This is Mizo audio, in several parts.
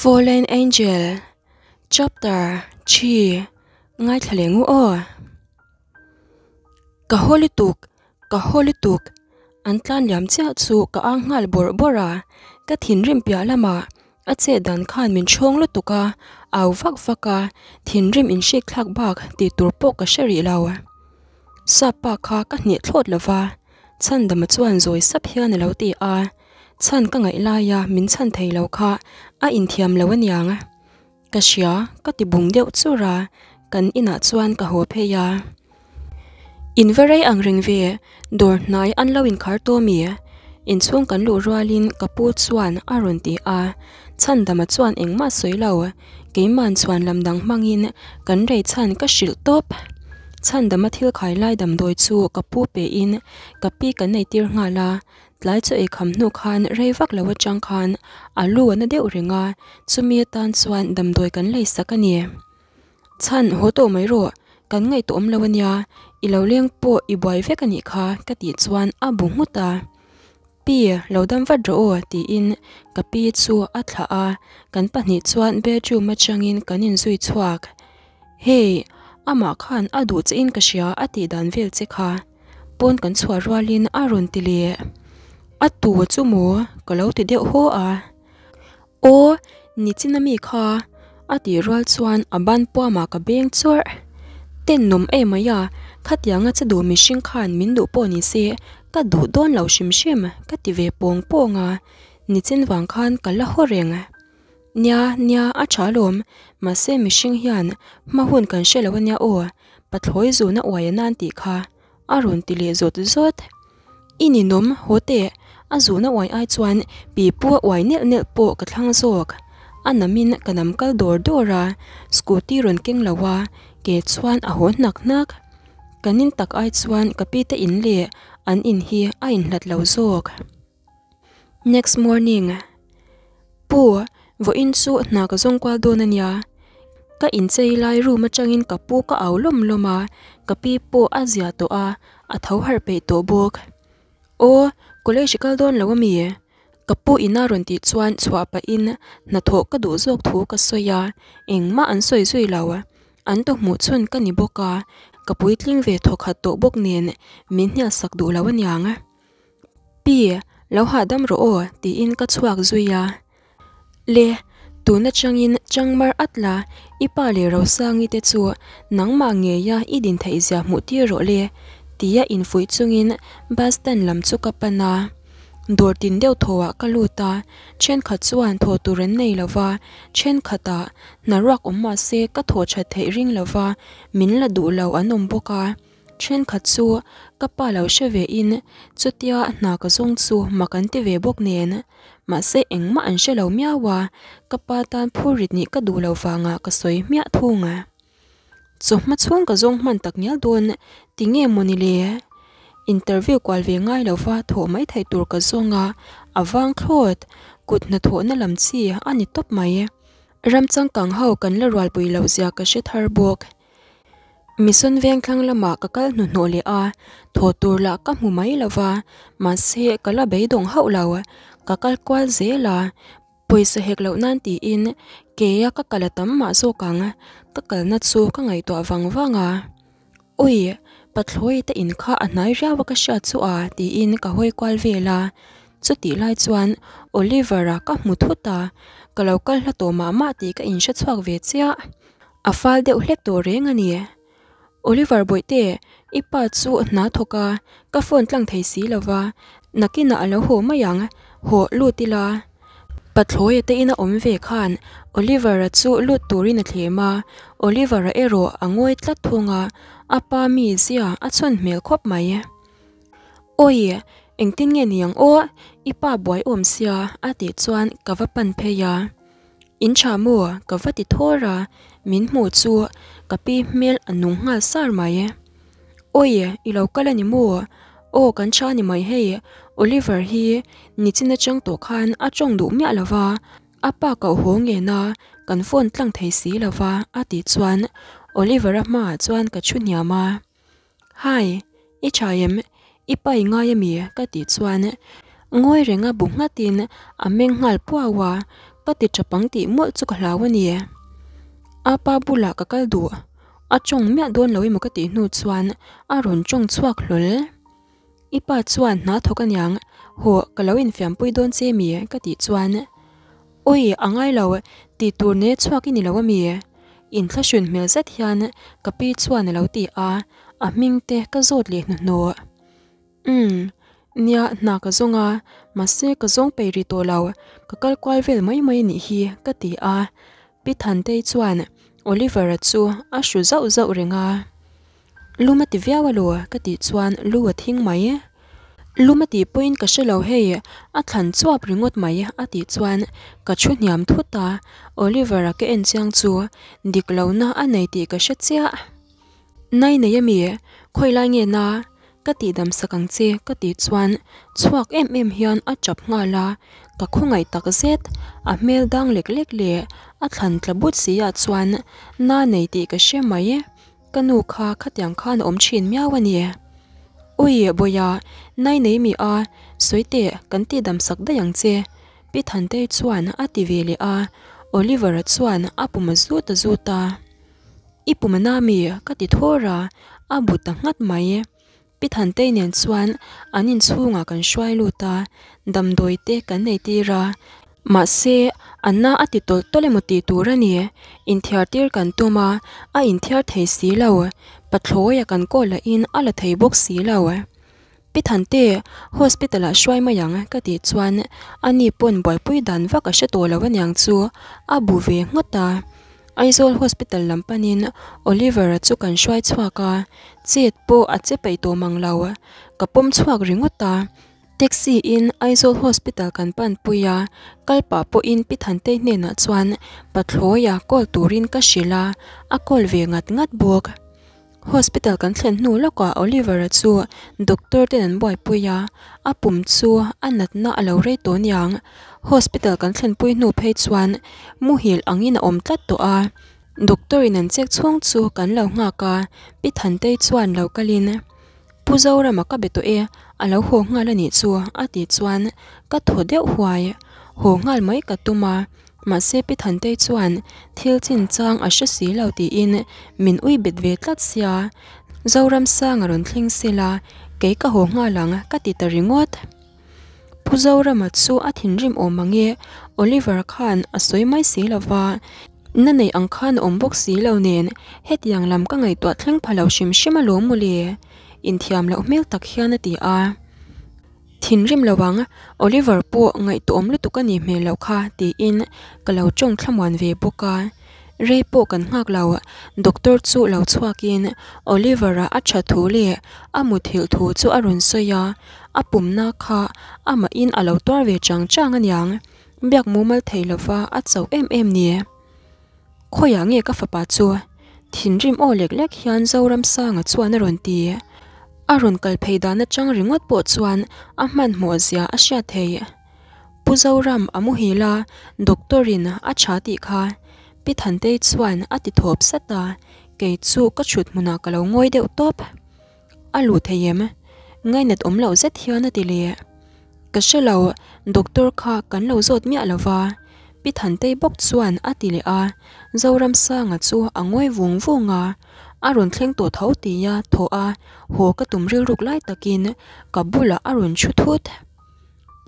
Fallen Angel Chapter xii Ngaithla leh ngu aw. Ka haw lutuk, ka haw lutuk, an tlan liam chiah chu ka ang nghal bawrh bawrh a, ka thinrim piah lamah a chet dan khan min chhawng lutuk a, au vak vak a, thinrim inhrik thlak bak tih tur pawh ka hre rih lo. Sap pa kha ka hneh thlawt lo va, Chhandama chuan zawi sap hian a lo ti a, chhan ka ngaih laia min chhan thei lo kha a inthiam lo aniang. Ka hria, ka ti bung deuh chur a, kan inah chuan ka haw phei a. In va rei ang reng ve, dawr hnai an lo inkhar tawh mi? Inchhung kan luh rualin ka pu chuan a rawn ti a, Chhandama chuan engmah sawi lo, keima'n chhuan lam dang hmangin kan rei chhan ka hrilh tawp. Chhandama thil khai lai damdawi chu ka pu pein ka pi kan eitir nghal a, Tlai chaw ei kham hnu khan rei vak lo atang khan a lu a na deuh reng a, chumi atan chuan damdawi kan lei sak a ni. Chhan haw tawh mai rawh, kan ngaihtuah awm lo a nia, i lo leng pawh i buai vek a nih kha ka tih chuan a bu nghut a. Pi, lo dam vat rawh aw tiin ka pi chu a thlah a, kan pahnih chuan bedroom atangin kan inzui chhuak. Hei, amah khan a duh che in ka hria a tih dan vel che kha. Pawn kan chhuah rualin a rawn ti leh. A tu chu maw? Ka lo ti deuh haw a. Aw, nichin ami kha a tih rual chuan a ban puamah ka beng chuarh. Tenawm em mai a, khatianga che duh mihring khan min duh pawh ni se ka duh dawn lo hrim hrim ka ti ve pawng pawng a, nichin vang khan ka la haw reng. Nia, nia, a tha alawm, mahse mihring hian hma hun kan hre lo ania aw, pathlawi zuna uai a nan tih kha a rawn ti leh zawt zawt. I ninawm, haw teh, a zuna uai ai chuan pi pu a uai nelh nelh pawh ka thlang zawk. A namin ka nam kal dawr dawr a, scooty rawn keng lo a, ke chuan a haw hnak hnak. Kan in tak ai chuan ka pi te in leh an in hi a inhlat lo zawk. Next morning. Pu, vawiin chu hna ka zawng kual dawn a nia. Ka inchei lai room atangin ka pu ka au lawm lawm a, ka pi pawh a zia tawh a, a tho harh peih tawh bawk. Aw, college i kal dawn lo ami? Ka pu ina rawn tih chuan chhuah pahin hnathawh ka duh zawk thu ka sawi a, engmah an sawi zui lo. An tawhhmuh chhun ka ni bawk a, ka puitling ve thawkhat tawh bawk nen min hnial sak duh lo aniang. Pi, lo hahdam rawh aw tiin ka chhuak zui a. Le, tun atangin Changmar Atla, i pa leh Rosangi te chu nangmah ngeia i din theih zia hmuh tir rawh le tia infuih chungin bus stand lam chu ka pan a. Dawr tin deuh thawhah ka lut a, thenkhat chuan thaw tur an nei lo va, thenkhatah hna ruak awm mah se ka thaw that theih ring lo va, min la duh lo an awm bawk a. Thenkhat chu ka pa lo hre ve in chutia hna ka zawng chu mak an ti ve bawk nen. Mahse engmah an hre lo miau a, ka pa tan phurrit nih ka duh lo vanga ka sawi hmiah thung. Chawhma chhung ka zawng hman tak ngial dawn tinge mawni le? Interview kual ve ngai lova thawh mai theih tur ka zawng a, a vang thlawt, kut hnathawhna lam chi a ni tawp mai. Ram changkang ho kan la rualpui loh zia ka hre thar bawk. Mission vengthlang lamah ka kal hnuhnawh leh a, thaw tur lah ka hmu mai lo va, mahse ka la beidawng hauh lo, ka kal kual zel a, pawisa hek loh nan tiin keia ka kal a tam mah zawk ang, ka kalna chu ka ngaihtuah vang vang a. Ui, pathlawi te in kha a hnai riau a ka hriat chu a tiin ka hawi kual vel a, chutih lai chuan Oliver-a ka hmu thut a, ka lo kal hla tawh mah mah tih ka inhre chhuak ve chiah. A fal deuh hlek tawh reng a ni. Oliver Bawihte, i pa chu hna thawk a, ka phone tlang thei si lo va, nakinah a lo haw mai ang, haw lut ila. Pathlawi te ina awm ve khan Oliver-a chu lut turin a thlem a, Oliver-a erawh a ngawi tlat thung a, a pa mi zia a chhun hmel khawp mai. Awi, engtin nge ni ang aw, i pa buai awm sia a tih chuan ka va pan phei a. In tha maw? Ka va ti thawr a, min hmuh chu ka pi hmel a nung nghal sar mai. Awi, i lo kal a ni maw? Aw kan tha ni mai hei, Oliver hi nichin atang tawh khan a tawng duh miah lo va, a pa koh haw ngen a, kan phone tlang thei si lo va a tih chuan Oliver-a hmaah chuan ka thu hniam a. Hi, i tha em? I pa i ngai ami? Ka tih chuan ngawi renga bu nghatin a meng nghal puau a. Ka ti ṭap ang tih mawlh chu ka hlau a ni. Apa bulah ka kal duh. A ṭawng miah dawn lo emaw ka tih hnu chuan a rawn ṭawng chhuak hlawl. I pa chuan hna thawk aniang, haw ka lo infiampui dawn che mi ka tih chuan, Awi a ngai lo, tih tur ne chhuak i ni lo ami? Inthlahrun hmel zet hian ka pi chuan a lo ti a, a hming te ka zawt leh hnuhnawh. Umm, nia hna ka zawng a, mahse ka zawng peih rih tawh lo, ka kal kual vel mai mai anih hi ka ti a, Pi Thantei chuan Oliver-a chu a hru zauh zauh reng a. Lum a ti viau alo ka tih chuan lu a thing mai. Lum a tih pawhin ka hre lo hei, a thlan chuap ringawt mai a tih chuan ka thu hniam thut a, Oliver-a ka en chiang chu dik lohna a nei tih ka hre chiah. Nai nei ami? Khawi lai nge na? Ka tih dam sak ang che ka tih chuan chhuak em em hian a tap nghal a, ka khawngaih tak zet, a hmel dang lek lek leh a thlan tla but si ah chuan na nei tih ka hre mai. Ka nu kha khatiang khan a awm thin miau a ni. Ui, Bawiha, nai nei mi a, sawi teh, kan tih dam sak daih ang che. Pi Thantei chuan a ti ve leh a, Oliver-a chuan a pum a zut a zut a. I pum a na mi? ka ti thawr a, a bu ta nghat mai. Pi Thantei nen chuan an inchhungah kan hruai lut a, damdawi te kan nei tir a. Mahse, a na a ti tawlh tawlh emaw tih tur a ni. Inthiar tir kan tum a, a inthiar thei si lo. Pathlawia kan kawl lahin a la thei bawk si lo. Pi Thante, hospital ah hruai mai ang ka tih chuan ani pawn buaipui dan vak a hre tawh lo aniang chu a bu ve nghawt a. Aizawl Hospital lam panin Oliver-a chu kan hruai chhuak a, chet pawh a che peih tawh mang lo. Ka pawm chhuak ringawt a, taxi in Aizawl Hospital kan pan pui a, kal pah pawhin Pi Thantei hnenah chuan Pathlawia call turin ka hrilh a, a call ve ngat ngat bawk. Hospital kan thlen hnu lawkah Oliver-a chu doctor ten an buaipui a, a pum chu a natna a lo rei tawh niang. Hospital kan thlenpui hnu phei chuan muhil angin a awm tlat tawh a, doctor in an check chhung chu kan lo nghak a, Pi Thantei chuan lo kalin, Pu Zorama ka be tawh e, a lo haw nghal a nih chu a tih chuan ka thaw deuh huai. Haw nghal mai ka tum a, Mahse Pi Thantei chuan thil chinchang a hre si lo tiin min ui bet ve tlat sia, Zoramsanga rawn thleng sela kei ka haw nghal ang ka ti ta ringawt. Pu Zorama chu a thinrim awm ang e, Oliver khan a sawi mai si lova, na nei ang khan a awm bawk si lo nen hetiang lam ka ngaihtuah thleng pha lo hrim hrim alawm mawle, inthiam loh hmel tak hian a ti a. Thinrim lo ang, Oliver pawh ngaihtuahawm lutuk a nih hmel loh kha tiin ka lo tawng thlamuan ve bawk a. Rei pawh kan nghak lo, doctor chu lo chhuakin Oliver-a a tha thu leh a muthilh thu chu a rawn sawi a, a pumna kha amahin a lo tuar ve chang chang aniang, biak mumal thei lova a chauh em em ni. Khawiah nge ka fapa chu? Thinrim aw lek lek hian Zoramsanga chuan a rawn ti. A rawn kal phei dan atang ringawt pawh chuan a hmanhmawh zia a hriat theih. Pu Zoram a muhil a, doctor in a tha tih kha. Pi Thantei chuan a ti thawp sat a, kei chu ka thut hmunah ka lo ngawi deuh tawp. A luh thei em? Ngainat awm loh zet hian a ti leh. Ka hre lo, doctor kha kan lo zawt miah lo va. Pi Thantei bawk chuan a ti leh a, Zoramsanga chu a ngawi vung vung a. A rawn thleng tawh tho tia thaw a, haw ka tum rilruk lai takin ka bulah a rawn thu thut.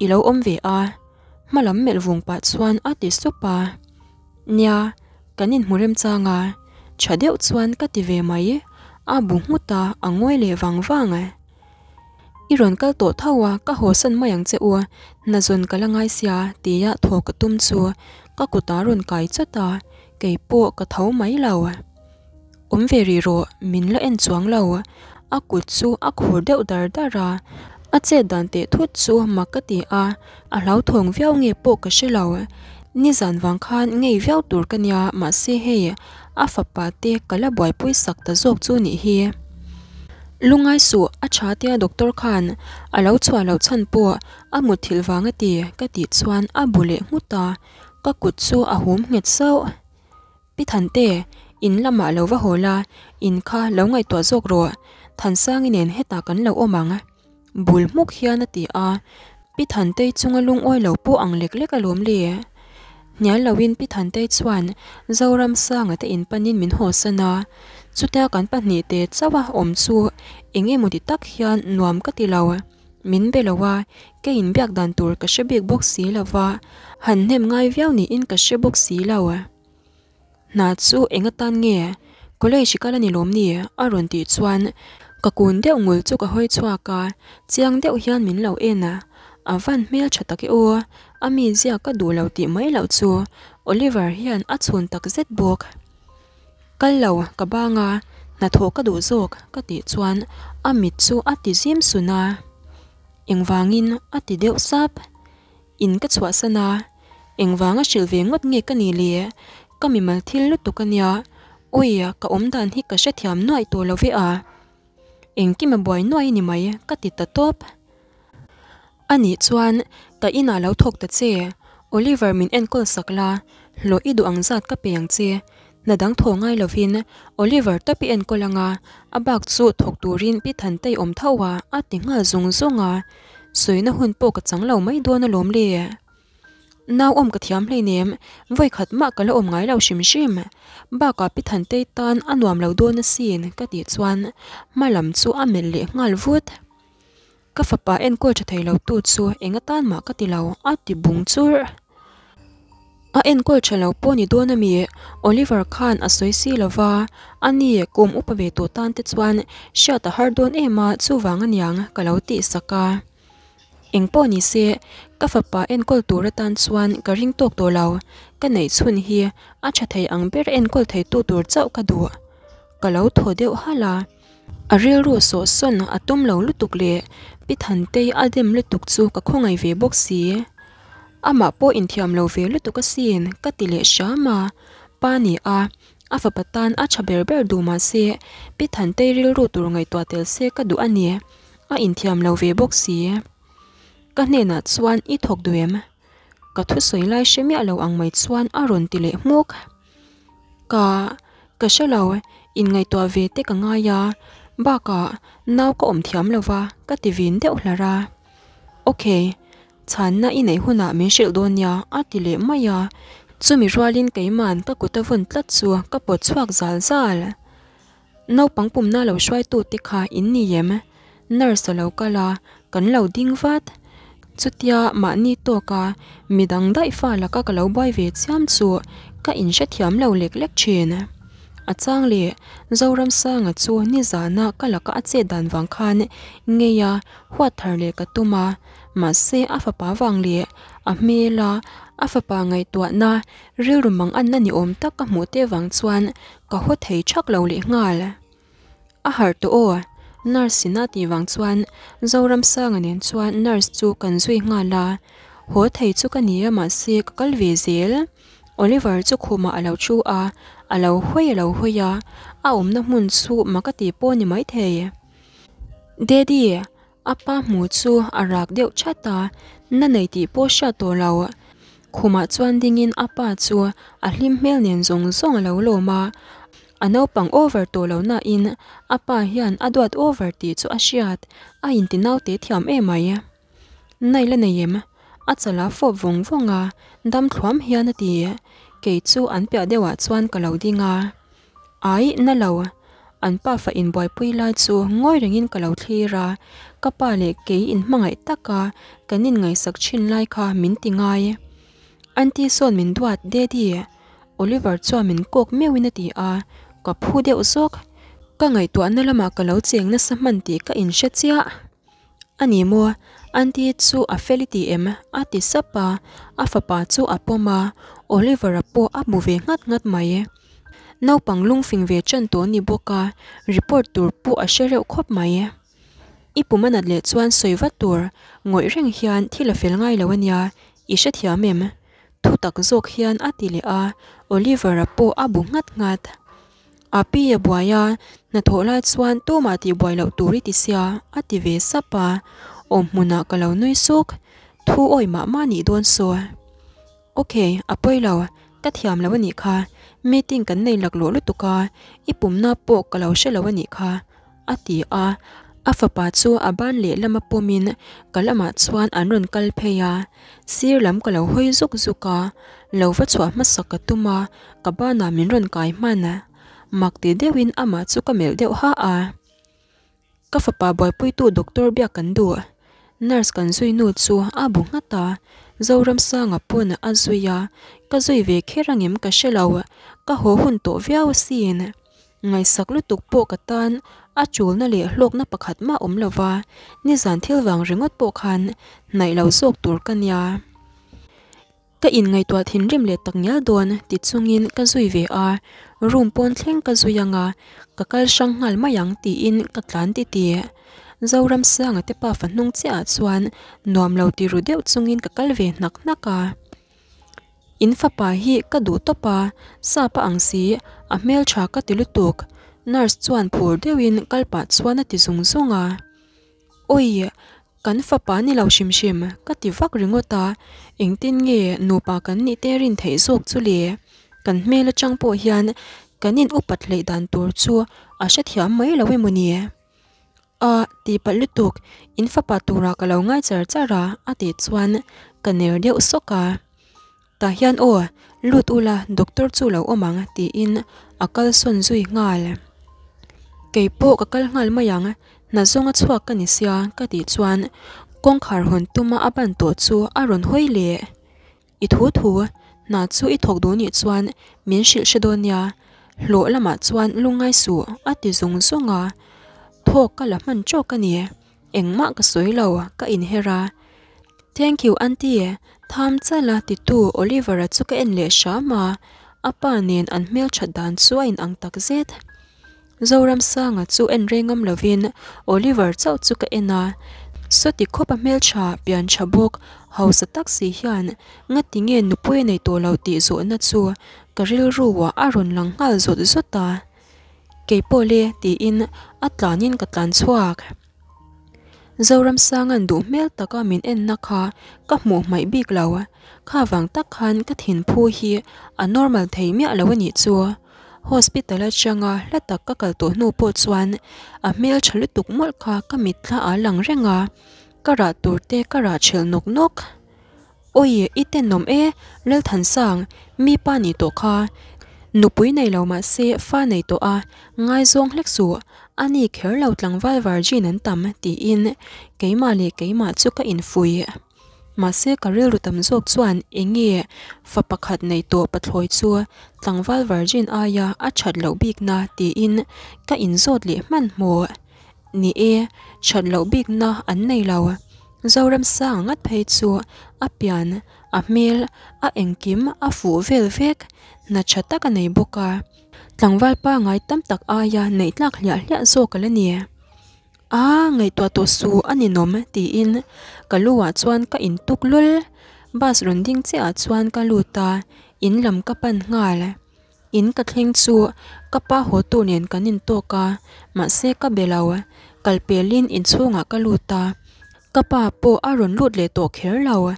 I lo awm ve a, hma lam melh vung pah chuan a ti sup a. Nia, kan inhmu remchang a, tha deuh chuan ka ti ve mai, a bu nghut a, a ngawi leh vang vang. I rawn kal tawh tho a, ka hawsan mai ang che u, hna zawn ka la ngai sia tia thaw ka tum chu ka kutah rawn kai chawt a, kei pawh ka tho mai lo. Awm ve rih rawh, min la en chuang lo. A kut chu a khur deuh dar dar a, a chet dan teh thut chu mak ka ti a, a hlauthawng viau nge pawh ka hre lo. Nizan vang khan ngei viau tur ka nia, mahse hei a fapa te ka la buaipui sak ta zawk chu nih hi. Lungai suh, a tha tia doctor khan a lo chhuah loh chhan pawh a mutthilh vang a ti, ka tih chuan a bu leh nghut a, ka kut chu a hum nghet sauh. Pi Thante, in lamah lo va haw la, in kha lo ngaihtuah zawk rawh, Thansangi nen hetah kan lo awm ang. Bul hmuk hian a ti a, Pi Thantei chunga lungawi lo pawh ang lek lek alawm le. Hnial loin Pi Thantei chuan Zoramsanga te in panin min hawsan a, chutia kan pahnihte chauha awm chu eng emaw ti tak hian nuam ka ti lo. Min be lo a, kei inbiak dan tur ka hre bik bawk si lo va, han hnem ngai viau niin ka hre bawk si lo. Hna chu eng atan nge? College kal a ni lawm ni? a rawn tih chuan ka kun deuh ngul chu ka hawi chhuak a, chiang deuh hian min lo en a. A van hmel tha tak e aw, a mizia ka duh lo tih mai loh chu Oliver hian a chhun tak zet bawk. Kal lo, ka bang a, hnathawh ka duh zawk ka tih chuan a mit chu a ti zim sun a. Engvangin a ti deuh sap. In ka chhuahsan a, engvanga hrilh ve ngawt nge ka nih le? Ka mimal thil lutuk a nia, awi ka awmdan hi ka hrethiam nuaih tawh lo ve a, engkim a buai nuai a ni mai ka ti ta tawp. A nih chuan ka inah lo thawk ta che, Oliver min enkawl sak la, hlawh i duh ang zat ka pe ang che, hna dang thaw ngai lovin Oliver tawp i enkawl ang a, a bak chu thawk turin Pi Thantei awm tho a, a ti nghal zung zung a. Sawina hun pawh ka chang lo mai dawn alawm le. Nau awm ka thiam hleinem, vawi khat mah ka la awm ngai lo hrim hrim. Bakah Pi Thantei tan a nuam lo dawn asin ka tih chuan hma lam chu a melh leh nghal vut. Ka fapa enkawl tha thei lo tu chu eng atan mah ka ti lo a ti bung churh. A enkawl tha lo pawh ni dawn ami? Oliver khan a sawi si lo va, a ni kum upa ve tawh tan te chuan hriat a har dawn em a chuvang aniang ka lo tih sak a. Eng pawh ni se, ka fapa enkawl tur atan chuan ka ring tawk tawh lo, ka neih chhun hi a tha thei ang ber enkawl thei tu tur chauh ka duh. Ka lo thaw deuh halh a. A rilru sawh sawn a tum lo lutuk leh Pi Thantei a dem lutuk chu ka khawngaih ve bawk si. Amah pawh inthiam lo ve lutuk asin ka ti leh hram a, pa ni a, a fapa tan a tha ber ber duh mah se Pi Thantei rilru tur ngaihtuah tel se ka duh a ni, a inthiam lo ve bawk si. Ka hnenah chuan i thawk duh em? Ka thusawi lai hre miah lo ang mai chuan a rawn ti leh hmuk. Ka, ka hre lo, inngaihtuah ve te ka ngai a, bakah nau ka awm thiam lo va ka ti vin deuh hlar a. Ok, chhanna i neih hunah min hrilh dawn nia a ti leh mai a, chumi rualin keiman ka kut a vawn tlat chu ka pawt chhuak zal zal. Naupang pumna lo hruaitute kha in ni em? Nurse a lo kal a, kan lo ding vat. Chutia mahni tawka midang daih fa laka ka lo buai ve chiam chu ka inhrethiam lo lek lek thin. A chang leh Zoramsanga chu nizana ka laka a chet dan vang khan ngei a huat thar leh ka tum a, mahse a fapa vang leh a hmela a fapa ngaihtuahna rilru mang anna ni awm tak ka hmuh te vang chuan ka haw thei thak lo leh nghal. A harh tawh aw, nurse in a tih vang chuan Zoramsanga nen chuan nurse chu kan zui nghal a, haw thei chu ka ni a mahse ka kal ve zel. Oliver chu khumah a lo thu a, a lo hawi a lo hawi a, a awmna hmun chu mak a tih pawh a ni maithei. Daddy, A pa hmu chu a rak deuh that a, na nei tih pawh hriat tawh lo. Khumah chuan dingin a pa chu a hlim hmel nen zawng zawng a lo lawm a, a naupang over tawh lo nain a pa hian a duat over tih chu a hriat, a inti naute thiam em mai. Nai la nei em? A chal a fawp vawng vawng a, dam thluam hian a ti. Kei chu an piah deuhah chuan ka lo ding a. Ai, na lo. An pa fa inbuaipui lai chu ngawi rengin ka lo thlir a, ka pa leh kei inhmangaih taka kan inngaihsak thin lai kha min ti ngai. Aunty sawn min duat, Daddy. Oliver chuan min kawk meuhin a ti a, ka phu deuh zawk. Ka ngaihtuahna lamah ka lo cheng nasa hman tih ka inhre chiah. A ni maw? Aunty chu a fel i ti em? a ti sap a, a fapa chu a pawm a, Oliver-a pawh a hmu ve nghat nghat mai. Naupang lungfing ve ṭan tawh a ni bawk a, report tur pawh a hre reuh khawp mai. I pum a nat leh chuan sawi vat tur, ngawih reng hian thil a fel ngai lo a nia, i hrethiam em? Thu tak zawk hian a ti leh a, Oliver-a pawh a bu nghat nghat. A pi a buai a, hnathawh lai chuan tumah tih buai loh tur i ti sia, a ti ve sap a. Awm hmunah ka lo nui suk, thu awi mah mah nih dawn saw. Ok, a pawi lo, ka thiam lo a nih kha, meeting kan nei laklawh lutuk a, i pumna pawh ka lo hre lo a nih kha, a ti a. A fapa chu a ban lehlam a pawmin ka lamah chuan an rawn kal phei a, sir lam ka lo hawi zuk zuk a. Lo va chhuah hmasak ka tum a, ka banah min rawn kai hman. Mak ti deuhin amah chu ka melh deuh ha a. Ka fapa buaipuitu doctor biak kan duh. Nurse kan zui nu chu a bu nghat a, Zoramsanga pawn a zui a, ka zui ve kher angem ka hre lo, ka haw hun tawh viau asin. Ngaihsak lutuk pawh ka tan a tulna leh hlawkna pakhat mah awm lo va, nizan thil vang ringawt pawh khan hnaih lo zawk tur ka nia. Ka inngaihtuah thinrim leh tak ngial dawn ti chungin ka zui ve a, room pawn thleng ka zui ang a, ka kal hrang nghal mai ang tiin ka tlan titi. Zoramsanga te pafa hnung chiahah chuan nuam lo ti ru deuh chungin ka kal ve hnak hnak a. In fapa hi ka duh tawp a, sap a ang si, a hmeltha ka ti lutuk, nurse chuan phur deuhin kal pah chuan a ti zung zung a. Awi, kan fapa ni lo hrim hrim, ka ti vak ringawt a, engtin nge nupa kan nih te rin theih zawk chu le? Kan hmel atang pawh hian kan in upat hleih dan tur chu a hrethiam mai lo emaw ni? A ti palh lutuk, in fapa turah ka lo ngai char char a, a tih chuan ka ner deuh sawk a. Tah hian aw, lut ula doctor chu lo awm ang tiin a kal sawn zui nghal. Kei pawh ka kal nghal mai ang, hna zawnga chhuak ka ni sia ka tih chuan kawngkhar hawn tuma a ban tawh chu a rawn hawi leh. I thu thu, hna chu i thawk duh nih chuan min hrilh hre dawn nia, hlawh lamah chuan lungngai suh a ti zung zung a, thawk ka la hman tawk a ni, engmah ka sawi lo ka inher a. Thank you auntie, tham chala titu Oliver-a chu ka en leh hram a, a pa nen an hmelthat dan chu a inang tak zet. Zoramsanga chu en rei ngam lovin Oliver chauh chu ka en a, sawti khawpa hmeltha pian tha bawk hausa tak si hian ngati nge nupui a nei tawh lo tih zawhna chu ka rilruah a rawn lang nghal zawt zawt a. Keipawh le tiin a tlanin ka tlan chhuak. Zoramsanga'n duh hmel taka min enna kha ka hmuh hmaih bik lo. Kha vang tak khan ka thinphu hi a normal thei miah lo a nih chu. Hospital atanga hla tak ka kal tawh hnu pawh chuan a hmel tha lutuk mawlh kha ka mitthla a lang reng a, ka rah tur te ka rah thelh nawk nawk. Awi, i tenawm e, Lalthansang, mi pa nih tawh kha. Nupui nei lo mah se fa nei tawh a, ngaizawng hlek suh, a ni kher lo tlangval virgin an tam, tiin keimah leh keimah chu ka infuih. Mahse ka rilru tam zawk chuan eng nge fa pakhat nei tawh pathlawi chu tlangval virgin aia a that loh bikna tiin ka inzawt leh hmanhmawh. Ni e, that loh bikna an nei lo. Zoramsanga ngat phei chu a pian, a hmel, a engkim a fuh vel vek, hna tha tak a nei bawk a. Tlangval pangai tam tak aia neih tlak hliah hliah zawk a la ni. A, ngaihtuah tawh suh a ninawm tiin ka lu ah chuan ka intuk lul. Bus rawn ding chiah ah chuan ka lut a, in lam ka pan nghal. In ka thleng chu ka pa haw tur nen kan intawk a, mahse ka be lo. Kal pelin inchhungah ka lut a, ka pa pawh a rawn lut leh tawh kher lo.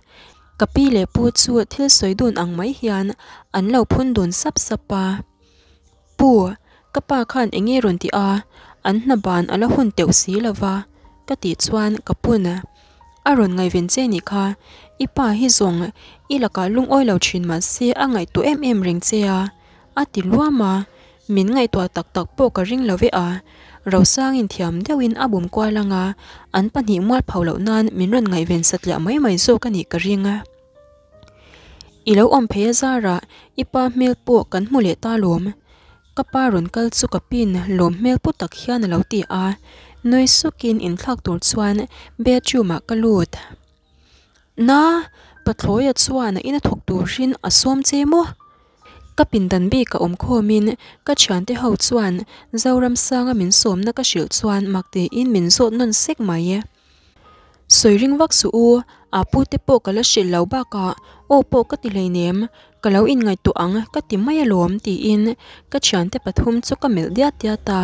Ka pi leh pu chu thil sawi dun ang mai hian an lo phun dun sap sap a. Pu, ka pa khan eng nge rawn tih a, an hna ban a la hun teuh si lo va, ka tih chuan ka pun a. A rawn ngaihven che nih kha, i pa hi zawng i lakah lungawi lo thin mah se a ngaihtuah em em reng che a, a ti luam a. Min ngaihtuah tak tak pawh ka ring lo ve a, Rosangin thiam deuhin a bum kual ang a, an pahnih mual pho loh nan min rawn ngaihven satliah mai mai zawk a nih ka ring a. I lo awm phei a zarah i pa hmel pawh kan hmu leh ta lawm. Ka pa rawn kal chu ka pin lawm hmel pu tak hian a lo ti a, nui sukin inthlak tur chuan bedroom ah ka lut. Na, Pathlawia chuan a ina thawk turin a sawm che maw? Ka pindan bik a awm khawmin ka thiante ho chuan Zoramsanga min sawmna ka hrilh chuan mak tiin min zawt nawn sek mai. Sawi ring vak suh u, a pu te pawh ka la hrilh lo bakah aw pawh ka ti hleinem, ka lo inngaihtuah ang ka ti mai alawm tiin ka thiante pathum chu ka melh diat diat a.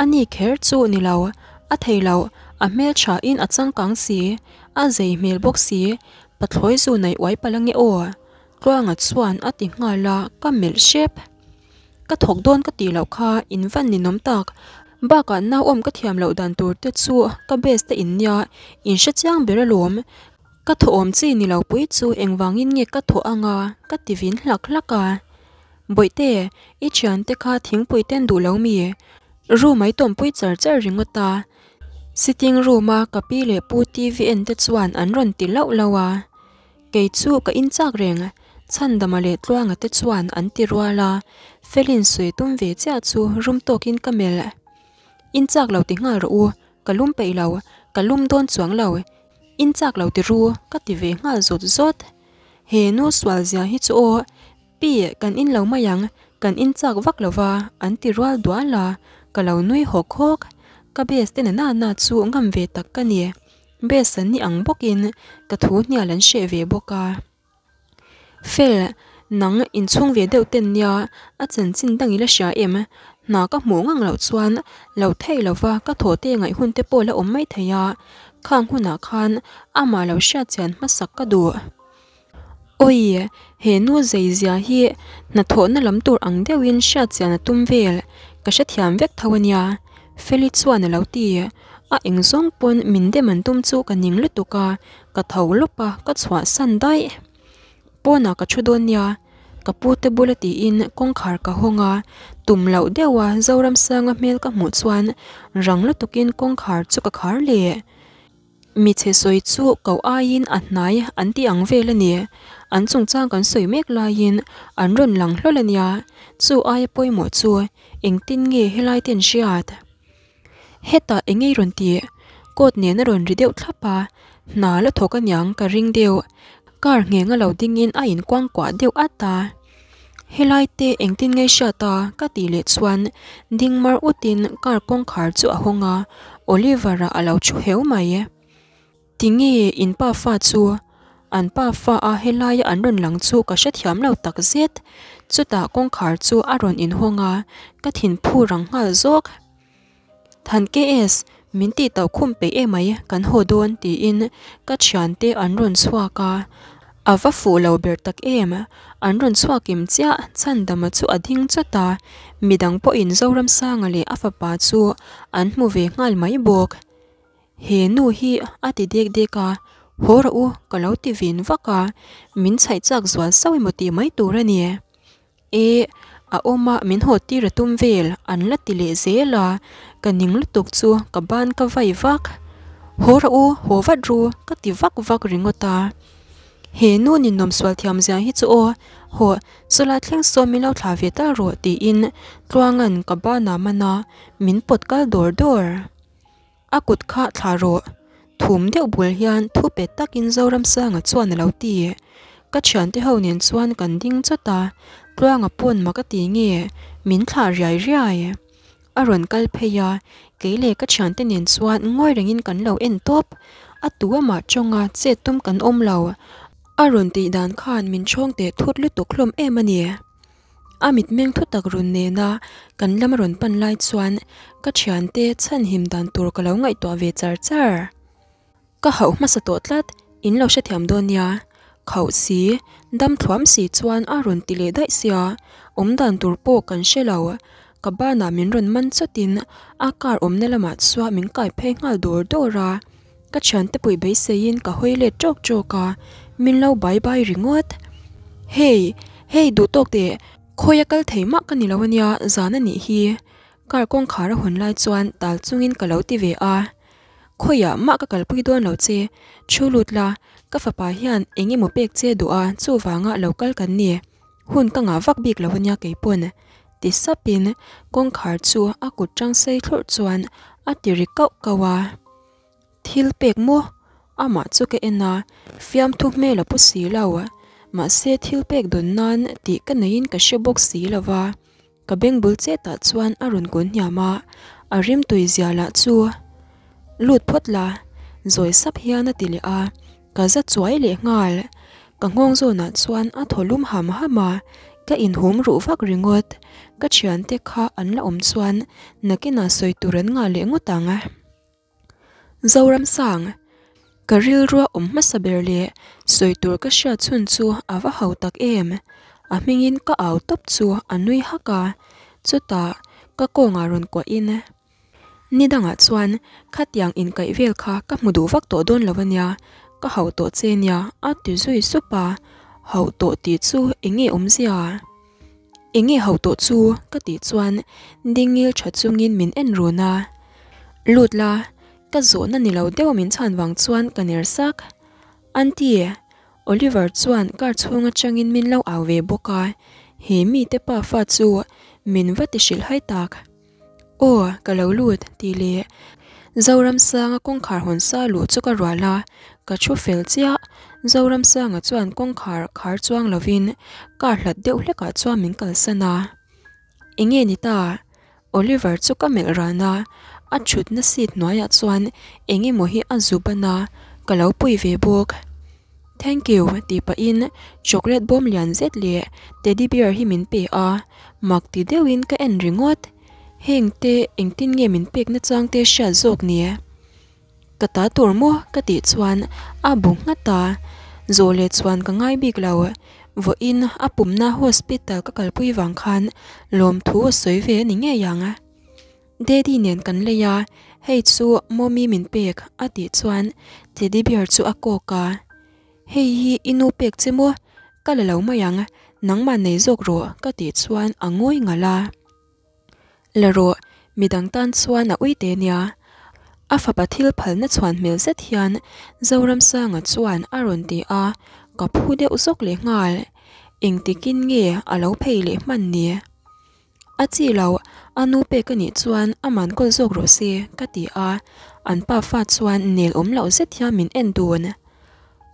A ni kher chu ni lo, a thei lo, a hmelthain a changkang si, a zei hmel bawk si, pathlawi zu nei uai palh ange aw, Tluanga chuan a ti nghal a, ka melh hrep. Ka thawk dawn ka tih loh kha in van ninawm tak. Bakah nauawm ka thiam loh dan tur te chu ka best te in nia, in hre chiang ber alawm. Ka thawh awm chi ni lo pui chu engvangin nge ka thawh anga ka ti vin hlak hlak a. Bawihte, i thiante kha thingpui ten duh lo mi? Room ai tawmpui char char ringawt a. Sitting room a ka pi leh pu TV en te chuan an rawn ti lauh lauh a. Kei chu ka in chak reng, Chhandama leh Tluanga te chuan an ti rual a. Felin sawi tum ve chiah chu rum tawkin ka melh. In chak lo ti nghal rawh u, ka lum peih lo, ka lum dawn chuang lo. In chak lo ti ru, ka ti ve nghal zawt zawt. He nu sual zia hi chu aw, Pi, kan in lo mai ang, kan in chak vak lo va, an ti rual dual a, ka lo nui hawk hawk. Ka best te na na na chu ngam ve tak ka ni. Best an ni ang bawkin ka thu hnial an hreh ve bawk a. Fel, nang inchhung ve deuh ten nia, a chanchin dang i la hria em? Hna ka hmuh ngang loh chuan lo theih lova ka thaw te ngaih hun te pawh la awm mai thei a, khang hunah khan amah lo hriat chian hmasak ka duh. Awi, he nu zei zia hi hnathawhna lam tur ang deuhin hriat chian a tum vel, ka hrethiam vek tho a nia, Feli chuan a lo ti. A engzawng pawn min dem an tum chu ka ning lutuk a, Ka tho lawp a, ka chhuahsan daih. Pawnah ka thu dawn nia, ka pute bula tiin kawngkhar ka hawng a, tum loh deuha Zoramsanga hmel ka hmuh chuan rang lutukin kawngkhar chu ka khar leh. Michhe sawi chu koh aiin a hnai an tih ang vel a ni. An chungchang kan sawi mek laiin an rawn lang hlawl a nia, chu aia pawimawh chu engtin nge helai te an hriat? Hetah eng ei rawn tih? Coat nen a rawn ri deuh thlap a, hna la thawk aniang ka ring deuh. Car ngheng a lo dingin a inkuangkuah deuh at a. Helai te engtin ngei hriat a? ka tih leh chuan ding mar utin car kawngkhar chu a hawng a, Oliver-a a lo thu heu mai. Tinge in pa fa chu? An pa fa a helaia an rawn lang chu ka hrethiam lo tak zet. Chutah kawngkhar chu a rawn inhawng a, ka thinphu rang nghal zawk. Than KS, min tih tauh khum peih emai, kan haw dawn tiin ka thiante an rawn chhuak a. A va fuh lo ber tak em? An rawn chhuak im chiah, Chhandama chu a ding chawt a, midang pawhin Zoramsanga leh a fapa chu an hmu ve nghal mai bawk. He nu hi a ti dek dek a, haw rawh u ka lo ti vin vak a, min chhaih chak zual sauh emaw tih mai tur a ni. E, a awm a min haw tir a tum vel an la ti leh zel a, ka ning lutuk chu ka ban ka vai vak. Haw rawh u, haw vat ru ka ti vak vak ringawt a. He nu ninawm sual thiam zia hi chu aw, haw sawlai thleng sawn min lo thlah ve tal rawh tiin Tluanga'n ka banah man a, min pawt kal dawr dawr. A kut kha thla rawh. Thum deuh bul hian thu pe takin Zoramsanga chuan a lo ti. Ka thiante ho nen chuan kan ding chawt a, Tluanga pawn mak a ti nge min thlah riai riai. A rawn kal phei a, kei leh ka thiante nen chuan ngawi rengin kan lo en tawp. A tu amah tawnga chet tum kan awm lo. A rawn tih dan khan min chhawng teh thut lutuk hlawm em a ni. A mitmeng thu tak run nena kan lam a rawn pan lai chuan ka thiante chhanhim dan tur ka lo ngaihtuah ve char char. Ka hauh hmasa tawh tlat, in lo hrethiam dawn nia. Khauh si, dam thluam si chuan a rawn ti leh daih sia, awm dan tur pawh kan hre lo. Ka banah min rawn man chawtin a car awmna lamah chuan min kai phei nghal dawr dawr a. Ka thiante puih beiseiin ka hawi let tawk tawk a, min lo bai bai ringawt. Hey, hey duh tawk teh, khawi a kal thei mah ka ni lo ania, zan a nih hi. Car kawngkhar a hawn lai chuan tal chungin ka lo ti ve a. Khawiah mah ka kalpui dawn lo che, thu lut la, ka fapa hian eng emaw pek che duh a, chuvanga lo kal kan ni. Hun ka ngah vak bik lo ania keipawn. Ti sapin kawngkhar chu a kut tang sei thlurh chuan a ti ri kauh kauh a. Thil pek maw? Amah chu ka en a, fiamthu hmel a pu si lo. Mahse thil pek dawn nan tih ka neiin ka hre bawk si lo va. Ka beng bul chetah chuan a rawn kun hniam a, a rimtui zia lah chu lut phawt la, zawi sap hian a ti leh a, ka za chuai leh nghal. Ka nghawng zawnah chuan a thaw lum ham ham a, ka inhum ruh vak ringawt. Ka thiante kha an la awm chuan nakinah sawi tur an ngah leh ngawt ang. Zoramsang, Ka rilrua awm hmasa ber leh sawi tur ka hriat chhun chu a va ho tak em? A hmingin ka au tawp chu a nui hak a, chutah ka kawngah rawn kuahin, Ni dangah chuan khatiang inkaih vel kha ka hmu duh vak tawh dawn lo a nia, Ka hauh tawh che nia a ti zui sup a, hauh tawh tih chu eng nge awmzia? Eng nge hauh tawh chu? ka tih chuan ding ngil tha chungin min en run a. Lut la, ka zawhna ni lo deuh min chhan vang chuan ka ner sak. Auntie, Oliver chuan car chhung atangin min lo au ve bawk a, he mite pafa chu min va ti hrilh hai tak. Aw, ka lo lut, tih leh Zoramsanga kawngkhar hawn sa luh chu ka rual a, ka thu fel chiah. Zoramsanga chuan kawngkhar khar chuang lovin car hlat deuh hlekah chuan min kalsan a. Enge ni ta? Oliver chu ka melh ran a, a thutna seat hnuaiah chuan eng emaw hi a zu ban a, ka lo pui ve bawk. Thank you tih pahin chocolate bawm lian zet leh teddy bear hi min pe a, mak ti deuhin ka en ringawt. Heng te engtin nge min pek nachang te hriat zawk ni? Ka ta tur maw ka tih chuan a bu nghat a, zawh leh chuan ka ngai bik lo. Vawiin a pumna hospital ka kalpui vang khan lawmthu a sawi ve a ni ngei ang. Daddy nen kan lei a, hei chu mommy min pek a tih chuan teddy bear chu a kawk a. Hei hi i nu pek che maw? Ka la lo mai ang, nangmah nei zawk rawh ka tih chuan a ngawi ngalh a. La rawh, midang tan chuan a ui te nia. A fapa thil phalna chhuan hmel zet hian Zoramsanga chuan a rawn ti a, ka phu deuh zawk leh nghal. Engtikin nge a lo phei leh hman ni? A chi lo, a nu pek a nih chuan a man kawl zawk rawh se, ka ti a, an pafa chuan nel awm loh zet hian min en dun.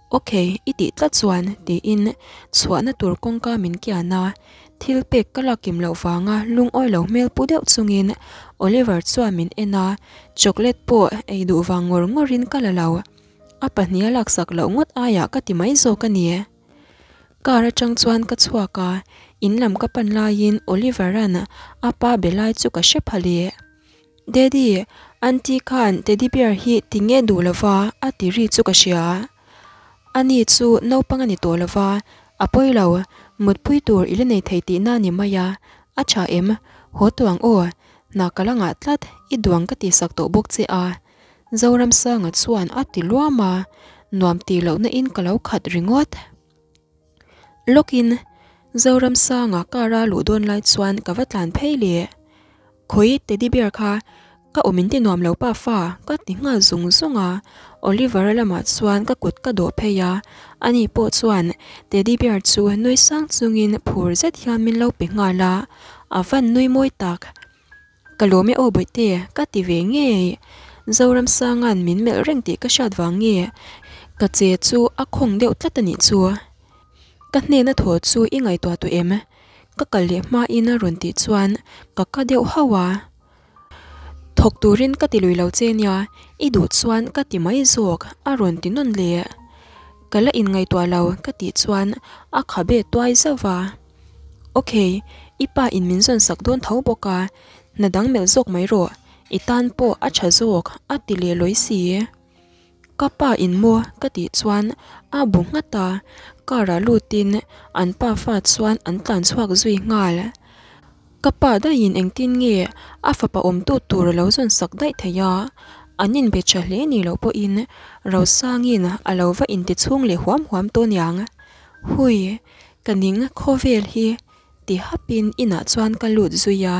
Ok, i tih tlat chuan, tiin chhuahna tur kawngka min kian a, thil pek ka lak kim loh vanga lungawi lo hmel pu deuh chungin Oliver chuan min en a, chocolate pawh ei duh vang ngawr ngawrin ka la lo. A pahniha laksak loh ngawt aiah ka ti mai zawk a ni. Car atang chuan ka chhuak a, in lam ka pan laiin Oliver-a'n a pa be lai chu ka hre pha leh. Daddy, Auntie khan teddy bear hi ti nge duh lova a ti ri chu ka hria. Ani chu naupang a ni tawh lova, a pawi lo, mutpui tur i la nei thei tihna a ni mai a, a tha em? Haw tawh ang aw, hna ka la ngah tlat, i duang ka tihsak tawh bawk che a. Zoramsanga chuan a ti luam a, nuam tih lohna in ka lo khat ringawt. Lawkin Zoramsanga car a luh dawn lai chuan ka va tlan phei leh. Khawi teddy bear kha ka awm in ti nuam lo pa fa ka ti nghal zung zung a, Oliver-a lamah chuan ka kut ka dawh phei a, ani pawh chuan teddy bear chu nui sang chungin phur zet hian min lo pe nghal a, a van nui mawi tak. Ka lawm e aw Bawihte, ka ti ve ngei. Zoramsanga'n min melh reng tih ka hriat vang nge ka che chu a khawng deuh tlat a nih chu. Ka hnena thaw chu i ngaihtuah tawh em? Ka kal leh hmain a rawn tih chuan ka ka deuh hauh a. Thawk turin ka ti lui lo che nia, i duh chuan ka ti mai zawk a rawn ti nawn leh. Ka la inngaihtuah lo ka tih chuan a khabe tuai zauh va. Ok, i pa in min zawn sak dawn tho bawk a, hna dang melh zawk mai rawh, i tan pawh a tha zawk a ti leh lawi si. Ka pa in maw ka tih chuan a bu nghat a, car ah lutin an pa fa chuan an tlan chhuak zui nghal. Ka pa daihin engtin nge a fapa awmtu tur a lo zawn sak daih thei a, an inbe tha hle ni loh pawhin Rosangin a lo va inti chhung leh huam huam tawh niang. Hui! Ka ning khawvel hi ti hapin inah chuan ka lut zui a.